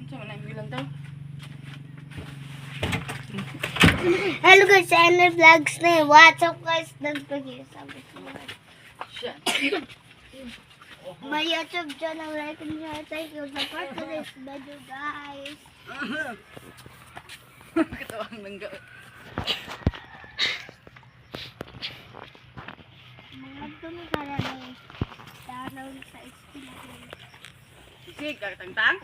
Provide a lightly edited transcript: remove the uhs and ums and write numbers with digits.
Unsa man ang bilang daw? Hello guys, Ender Vlogs na yun. What's up, guys? Nagpag-sabi ko. Siya. My YouTube channel, like and share. Thank you. Support to this video, guys. Katawang langga. Mga dumi ka na eh. Taraw sa school. Sige, tangtang.